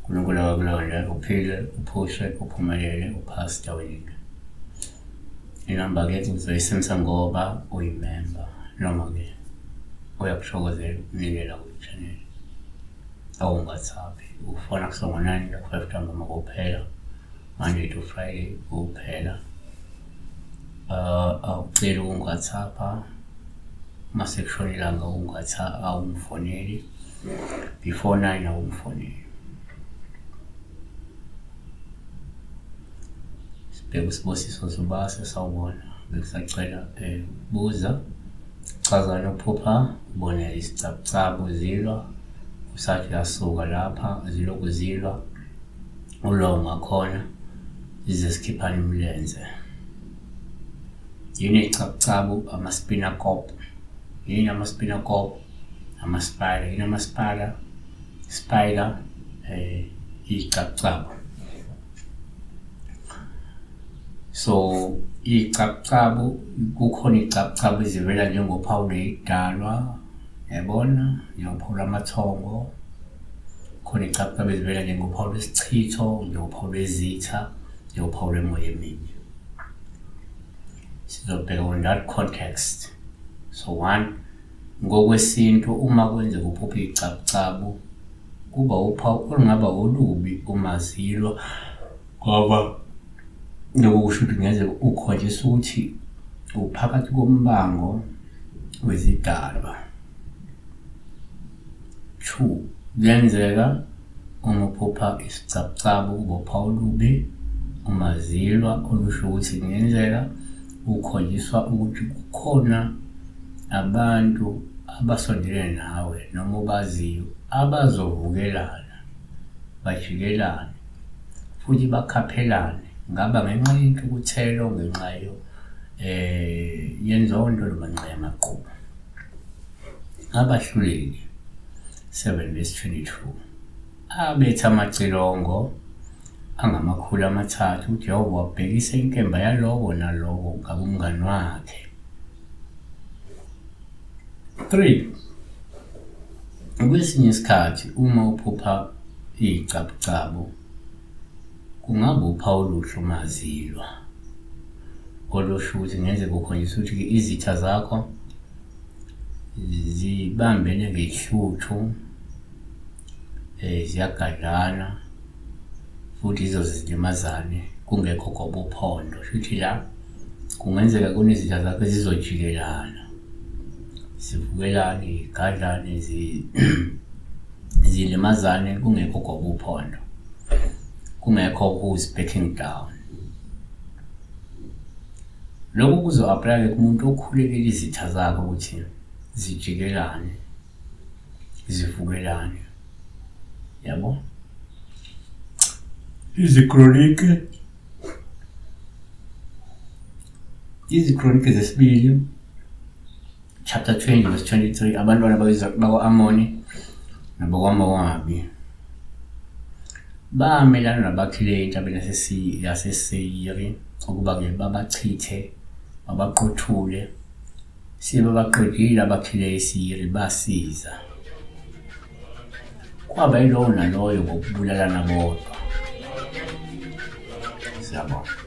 uNkulunkulu akakulonde, uphile, uphushe, uphumelele, uPastor Winnie. Inamba-ke uzoyisebenzisa ngoba uyimemba noma-ke uyakuthokozela ukunikela kwi-channel. Awungathaphi, ufona kusuka ngo-9 to 5 ntambama kuphela, Monday to Friday kuphela. Awuceli ukungathapha, uma sekushona ilanga awungifoneli, before 9 awungifoneli. Sibheke uSibusiso Zubase, sawubona. Bengisacela ukubuza, chazani ukuphupha ubone isicabucabu zilwa, usathi uyasuka lapha zilokhu zilwa, ulwa ungakhona zize zikhiphane imilenze. Yini icabucabu? Ama-spinner kop. Yini ama-spinner kop? Ama-spider. Yini ama-spider? Spider icabucabu. So icabucabu, kukhona icabucabu ezivela njengophawu lwey'dalwa, yabona, njengophawu lwamathongo. Khona icabucabu ezivela njengophawu lwesichitho, njengophawu lwezitha, njengophawu lwemoya emibi. Sizobheka on that context. So one, ngokwesintu uma kwenzeka uphupha icabucabu kuba uphawu olungaba olubi uma zilwa ngoba lokho kusho ukuthi kungenzeka ukhonjiswa ukuthi uphakathi kombango wezidalwa. Two, kuyenzeka uma uphupha isicabucabu kuba uphawu olubi uma zilwa olusho ukuthi kungenzeka ukhonjiswa ukuthi kukhona abantu abasondelene nawe noma obaziyo abazovukelana, bajikelane futhi bakhaphelane, ngaba ngenxa yentukuthelo, ngenxa yenzondo noma ngenxa yamagqubu. Abahluleli 7 verse 22 abetha amacilongo angama-300, uJehova wabhekisa inkemba yalowo nalowo ngakumngani wakhe. 3 Kwesinye isikhathi uma uphupha izicabucabu kungaba uphawu oluhle uma zilwa, olusho ukuthi kungenzeka ukhonjiswa ukuthi izitha zakho zibambene ngehluthu, ziyagadlana futhi zizoze zilimazane kungekho goba uphondo. Shuthi la kungenzeka kunezitha zakho ezizojikelana, zivukelane, zigadlane, zilimazane kungekho goba uphondo, kungekho who's backing down. Lokhu kuzo-apply-ke kumuntu okhulekela izitha zakhe ukuthi zijikelane, zivukelane, yabo. Izikronike, iziKronike zesibili chapter 20 verse 23, abantwana bakwa-Amoni nabakwaMowabi bamelana nabakhileyo entabeni yaseSeyiri ukuba-ke babachithe, babaqothule. Sebebaqedile abakhileyo eSeyiri basiza. Kwaba yilowo naloyo ngokubulalana bodwa. Siyabonga.